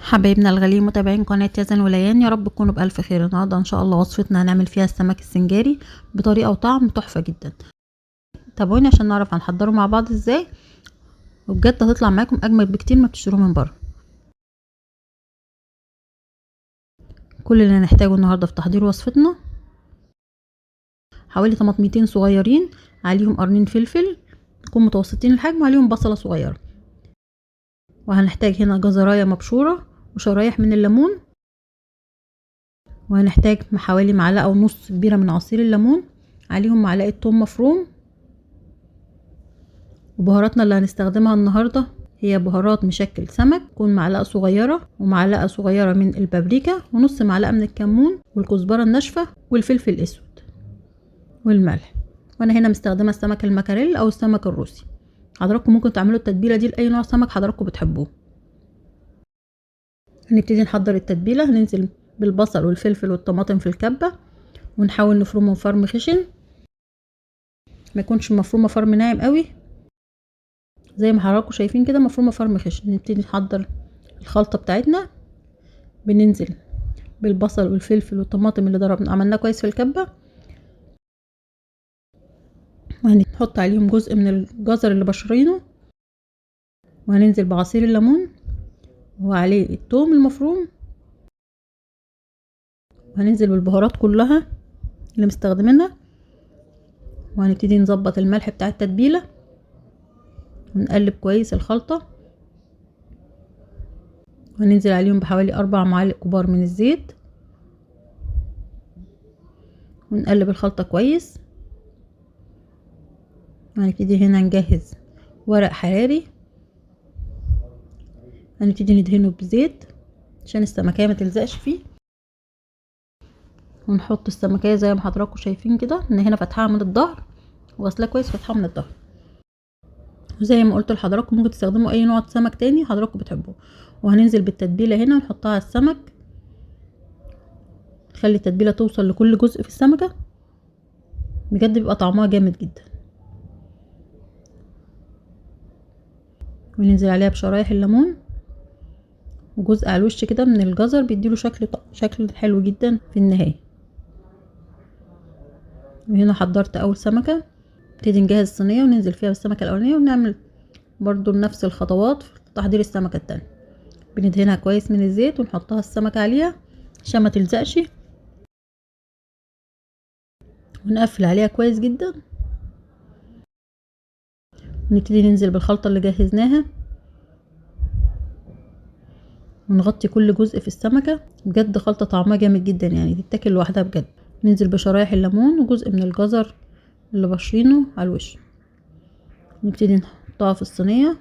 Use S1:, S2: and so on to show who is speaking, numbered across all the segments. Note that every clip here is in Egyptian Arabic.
S1: حبايبنا الغاليين متابعين قناة يزن وليان، يا رب تكونوا بألف خير. النهارده ان شاء الله وصفتنا هنعمل فيها السمك السنجاري بطريقة وطعم تحفة جدا. تابعوني عشان نعرف هنحضره مع بعض ازاي، وبجد هتطلع معاكم اجمل بكتير ما بتشتروه من بره. كل اللي هنحتاجه النهارده في تحضير وصفتنا حوالي طماطمتين صغيرين، عليهم قرنين فلفل يكون متوسطين الحجم، وعليهم بصله صغيرة، وهنحتاج هنا جزرايه مبشوره وشرايح من الليمون، وهنحتاج حوالي معلقه ونص كبيرة من عصير الليمون، عليهم معلقه ثوم مفروم. وبهاراتنا اللي هنستخدمها النهارده هي بهارات مشكل سمك، تكون معلقه صغيرة ومعلقة صغيرة من البابريكا ونص معلقه من الكمون والكزبره الناشفه والفلفل الاسود والملح. وانا هنا مستخدمة السمك المكاريل او السمك الروسي. حضراتكم ممكن تعملوا التتبيله دي لاي نوع سمك حضراتكم بتحبوه. هنبتدي نحضر التتبيله. هننزل بالبصل والفلفل والطماطم في الكبه، ونحاول نفرمهم فرم خشن، ما يكونش مفرومه فرم ناعم قوي، زي ما حضراتكم شايفين كده مفرومه فرم خشن. نبتدي نحضر الخلطة بتاعتنا. بننزل بالبصل والفلفل والطماطم اللي ضربنا عملناه كويس في الكبه، وهنحط عليهم جزء من الجزر اللي بشرينه، وهننزل بعصير الليمون وعليه الثوم المفروم، وهننزل بالبهارات كلها اللي مستخدمينها، وهنبتدي نظبط الملح بتاع التتبيله ونقلب كويس الخلطة. وهننزل عليهم بحوالي 4 معالق كبار من الزيت، ونقلب الخلطة كويس. هنبتدي هنا نجهز ورق حراري، هنبتدي ندهنه بزيت عشان السمكيه ما تلزقش فيه، ونحط السمكيه زي ما حضراتكم شايفين كده ان هنا فاتحاها من الظهر وغسلها كويس فاتحاها من الظهر. وزي ما قلت لحضراتكم ممكن تستخدموا اي نوع سمك تاني حضراتكم بتحبوه. وهننزل بالتتبيله هنا ونحطها على السمك، نخلي التتبيله توصل لكل جزء في السمكة، بجد بيبقى طعمها جامد جدا. وننزل عليها بشرايح الليمون وجزء على الوش كده من الجزر، بيديله شكل حلو جدا في النهاية. وهنا حضرت اول سمكة. نبتدي نجهز الصينية وننزل فيها بالسمكه الاولانية، ونعمل برضو نفس الخطوات في تحضير السمكة الثانية. بندهنها كويس من الزيت ونحطها السمكة عليها عشان ما تلزقش، ونقفل عليها كويس جدا. ونبتدي ننزل بالخلطه اللي جهزناها ونغطي كل جزء في السمكة. بجد خلطه طعمها جامد جدا، يعني تتاكل لوحدها بجد. ننزل بشرايح الليمون وجزء من الجزر اللي بشرينه على الوش، نبتدي نحطها في الصينية.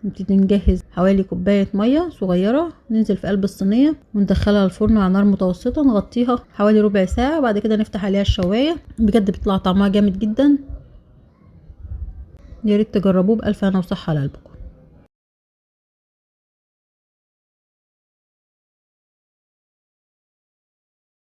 S1: نبتدي نجهز حوالي كوباية مية صغيرة، ننزل في قلب الصينية وندخلها الفرن على نار متوسطه، نغطيها حوالي ربع ساعة، وبعد كده نفتح عليها الشوايه. بجد بيطلع طعمها جامد جدا، يا ريت تجربوه. بألف هنا وصحة على قلبكم.